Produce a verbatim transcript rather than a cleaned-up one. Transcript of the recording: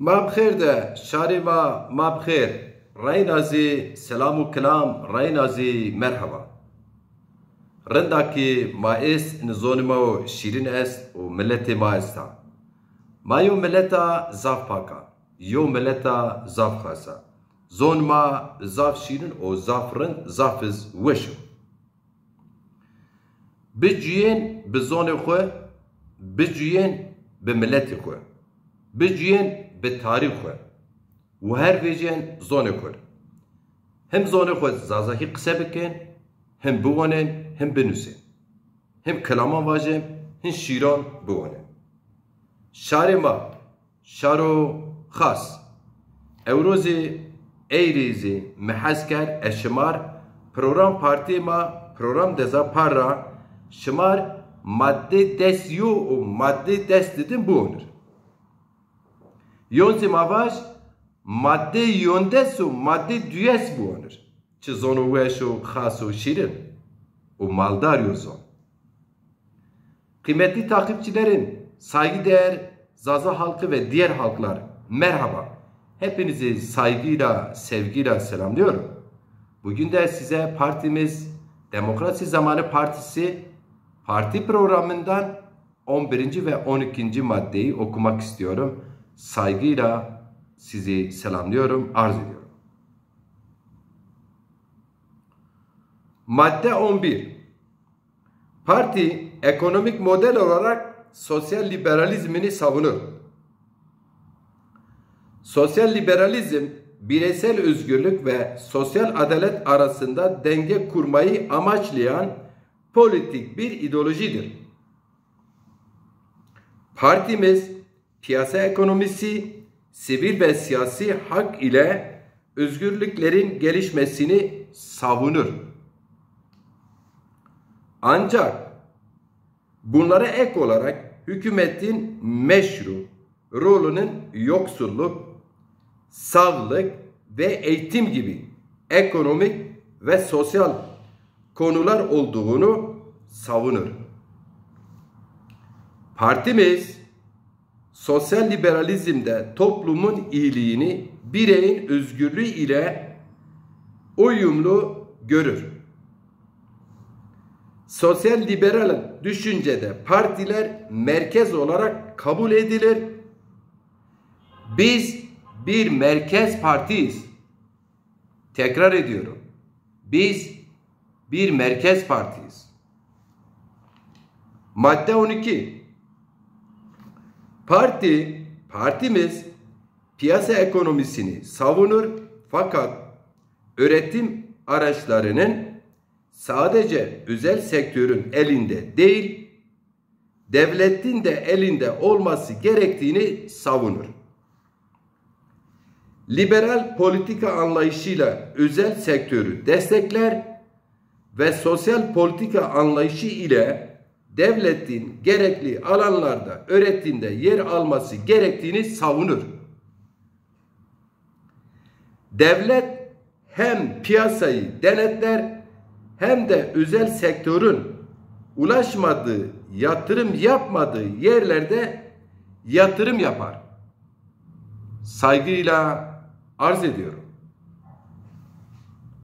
Ma bi xêr de, şarê ma, ma bi xêr. Reyna zî selam û kilam, reyna zî merheba. Rinda ki ma êst, ini zonê ma o şîrin est û miletê ma esta. Ma yo mileta zaf pak a, yo mileta zaf xas a. Zon ma zaf şîrin û zaf rind, zaf iz weş o. Bicuyên bi zonê xwu, bicuyên bi miletê xwu, bicuyên bi tarîx xwu û her vêjên zonê xwu. Him zonê xwu zazakî qise bikên, him biwanên, him binusên. Him kilaman vajên, him şîran biwanên. Şarê ma, şaro xas. Ewro zî, eyrî zî mi hes kerd ez şimar program partîyê ma, program Deza Par ra şimar madde des yo û madde des di din biwanir. Yon zî ma vaj madde yondes û madde duyes biwanir. Çi zono weş û xas û şîrin û maldar yo zon. Kıymetli takipçilerim, saygıdeğer Zaza halkı ve diğer halklar, merhaba. Hepinizi saygıyla, sevgiyle selamlıyorum. Bugün de size partimiz Demokrasi Zamanı Partisi parti programından on birinci ve on ikinci maddeyi okumak istiyorum. Saygıyla sizi selamlıyorum, arz ediyorum. Madde on bir. Parti ekonomik model olarak sosyal liberalizmini savunur. Sosyal liberalizm, bireysel özgürlük ve sosyal adalet arasında denge kurmayı amaçlayan politik bir ideolojidir. Partimiz piyasa ekonomisi, sivil ve siyasi hak ile özgürlüklerin gelişmesini savunur. Ancak bunlara ek olarak hükümetin meşru rolünün yoksulluk, sağlık ve eğitim gibi ekonomik ve sosyal konular olduğunu savunur. Partimiz sosyal liberalizmde toplumun iyiliğini, bireyin özgürlüğü ile uyumlu görür. Sosyal liberal düşüncede partiler merkez olarak kabul edilir. Biz bir merkez partiyiz. Tekrar ediyorum. Biz bir merkez partiyiz. Madde on iki. Parti, partimiz piyasa ekonomisini savunur, fakat üretim araçlarının sadece özel sektörün elinde değil, devletin de elinde olması gerektiğini savunur. Liberal politika anlayışıyla özel sektörü destekler ve sosyal politika anlayışı ile devletin gerekli alanlarda üretimde yer alması gerektiğini savunur. Devlet hem piyasayı denetler hem de özel sektörün ulaşmadığı, yatırım yapmadığı yerlerde yatırım yapar. Saygıyla arz ediyorum.